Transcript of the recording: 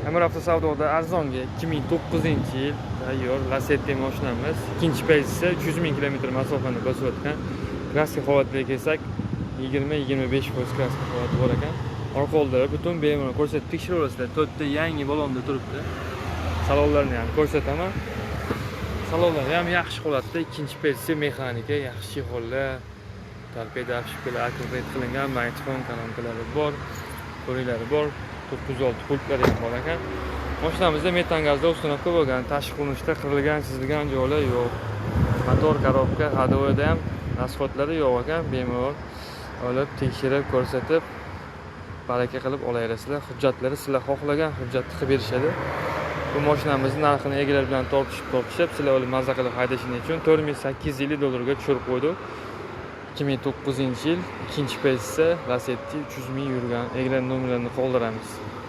Amir Avtosavdoda arzonga 2009-yil tayyor Lacetti mashinamiz. Ikkinchi pozitsiya, 300 ming kilometr masofani bosib o'tgan. Краска holatiga kelsak, 20-25% краска holati bor ekan. Orqa oldilari butun, bemalol ko'rsatib tekshiraverasizlar. To'rtta yangi balonda turibdi. Salonlarni ham ko'rsataman. Salonlari ham yaxshi holatda. Ikkinchi pozitsiya, mexanika, yaxshi holda. Торпеда, обшивка lar upgrade qilingan, magnitofon, kolonkalari bor, ko'riklari bor, 906 pultlari ham bor ekan. Mashinamizda metan gazda установка bo'lgan, tashqi ko'rinishda qirilgan, chizilgan joylar yo'q. Motor, коробка, ходовой da ham расход lari yo'q ekan. Bemalol olib, tekshirib, ko'rsatib, baraka qilib olaverasizlar. Hujjatlari, sizlar xohlagan hujjatni qilib berishadi. Bu mashinamizni narxini egalari bilan tortishib tortishib, sizlar olib maza qilib haydashing uchun 4850 dollarga tushirib qo'ydik. 2009-yil, ikkinchi pozitsiya, Lacetti, 300 ming yurgan. Egalar nomerlarini qoldiramiz.